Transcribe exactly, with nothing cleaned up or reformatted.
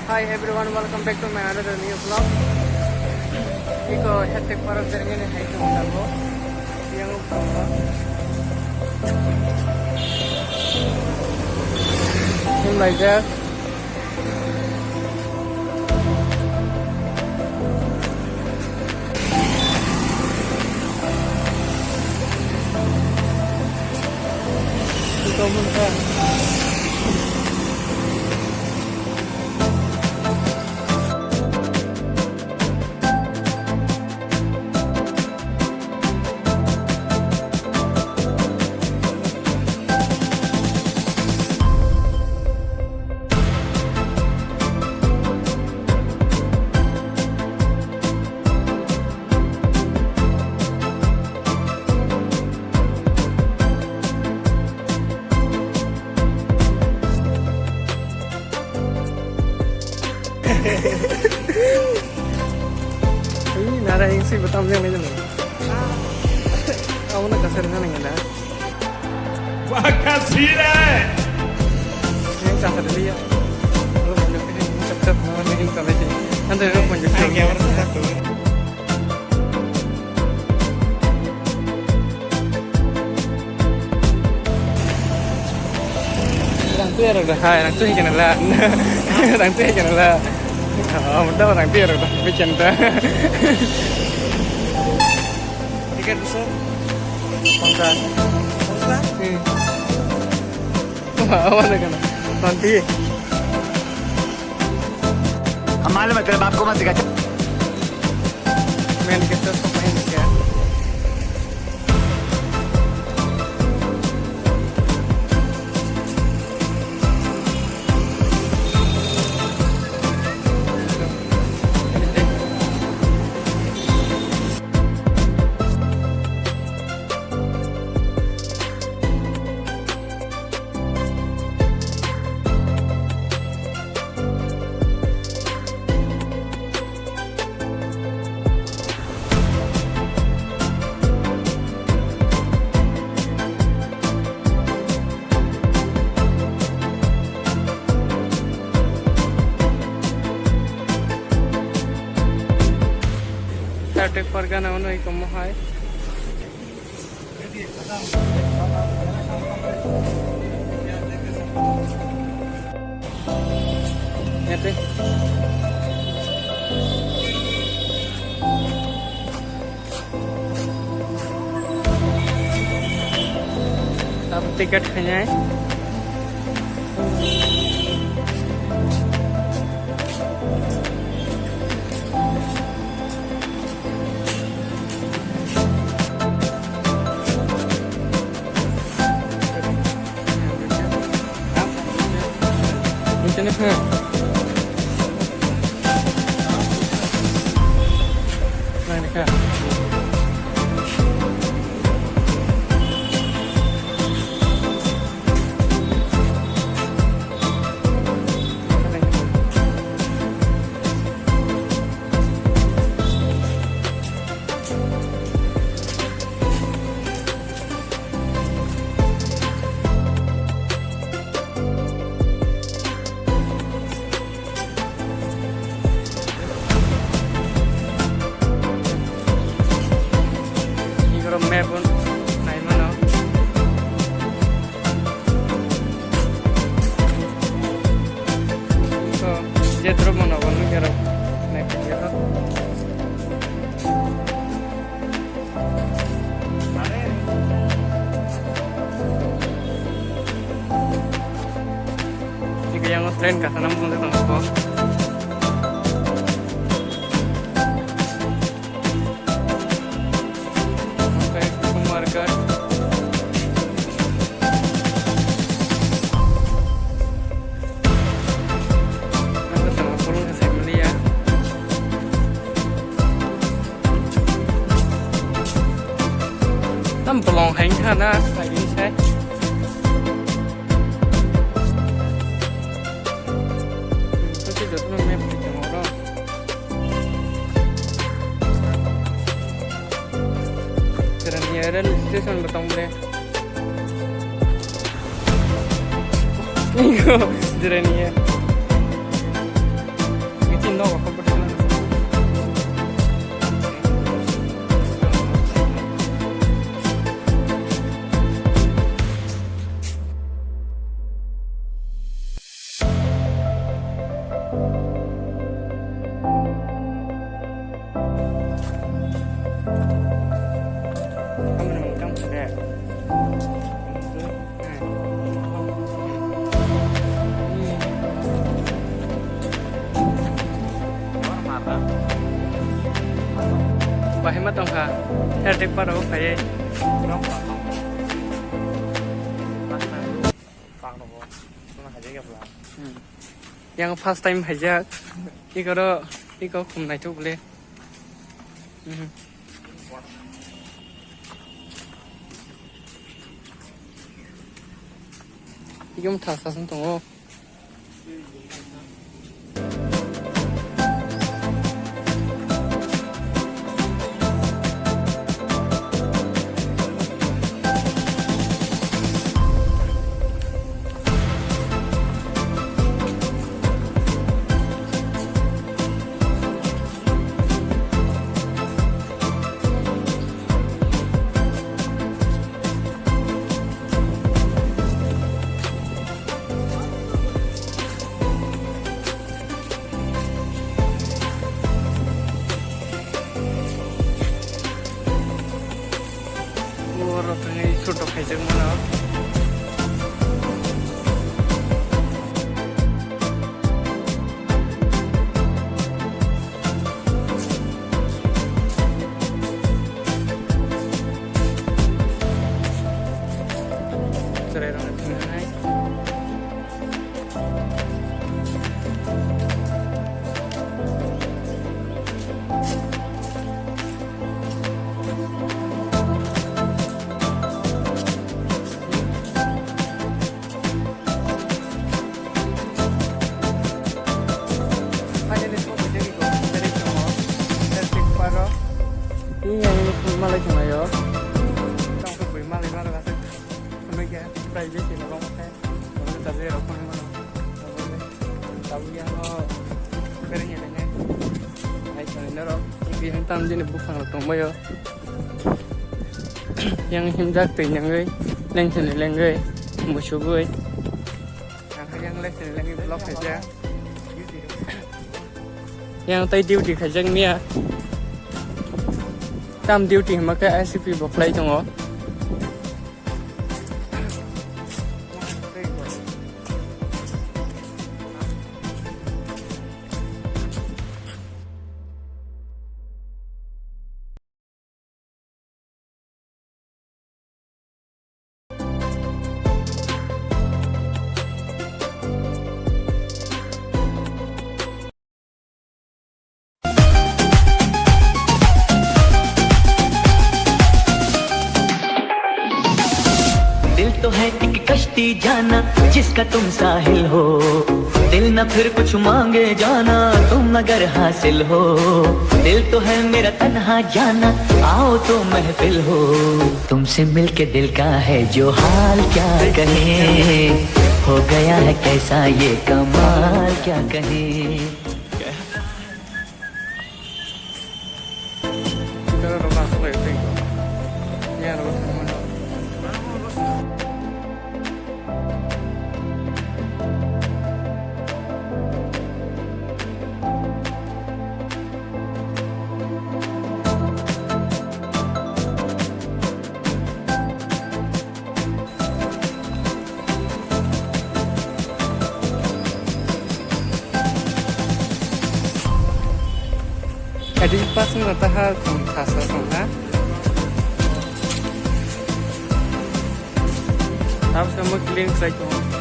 Hi everyone, welcome back to my another new vlog. Iko hectic para berengani hai tong tabo. Yang tong. Seem like that. Ih, nara yang sih betam yang ini. Kamu nak kasar mana ya, nak? Wah, kasih deh. Yang kasar dia. Lu banyak ini, cakep, mau ini, kalau ini. Nanti lu banyak. Ay, kayak orang satu. Rang tu ya rok dah, hai, rang tu ya kena la. Rang tu ya kena la. Oh, mudah rang tu ya rok dah, bikin dah. Tiket besar? Kontra. Kontra? Hmm. Wah, awak nak kena. Nanti. हम मालूम है तेरे बाप को मत सिखा। Main kita sok main ya. Tate pargana ono ikomo hai. Ete. Abo ticket khainai. Ini kah? Nah, ini kah? Igoro map on naimano. So, jetro mono bo nukjaro naiphiya. Yang train kasa nam pun tang ko. Market. Tam bolong hai wngkha na, sai wngkha. Hmm, jotono map bai tongo oro. Jirania rail station bo tong bre. Jirania. Bahai ma tongkha, airtek parao phaiwi. Hmm. Yang first time haijak. Ikoro, iko khum naithok bole. Mhm. Ikhe motha sasong tongo. Borok thangwi shoot rok khaijak mano. Chwrairokno thwngwi rwnai. Finally, sokphaijak iko, direct tongo, direct paro. Iyang malai tonglaio. Tongkhe bui malai malai aswk. Hwnwi khe, bai je khe nang khe. Omo ta je rok phone mano. Tabuk yang no, bereng ya nang. Ai, kani norok, yang tam jini buphang rok tongbaio. Yang himjak twi nangwi, lengthani lengwi, musugwi. Ang yang lengthani lengwi vlog khaijak. Yang tai duty khaijak miya. Tam duty hima khe I C P bo khlai tongo. दिल तो है एक कश्ती जाना, जिसका तुम साहिल हो। दिल ना फिर कुछ मांगे जाना, तुम अगर हासिल हो। दिल तो है मेरा तन्हा जाना, आओ तो महफिल हो। तुमसे मिलके दिल का है जो हाल, क्या कहें, हो गया है कैसा ये कमाल, क्या कहें। Adi pasang rata ha kung thasa kung ha. Tapos mo clean sa kung.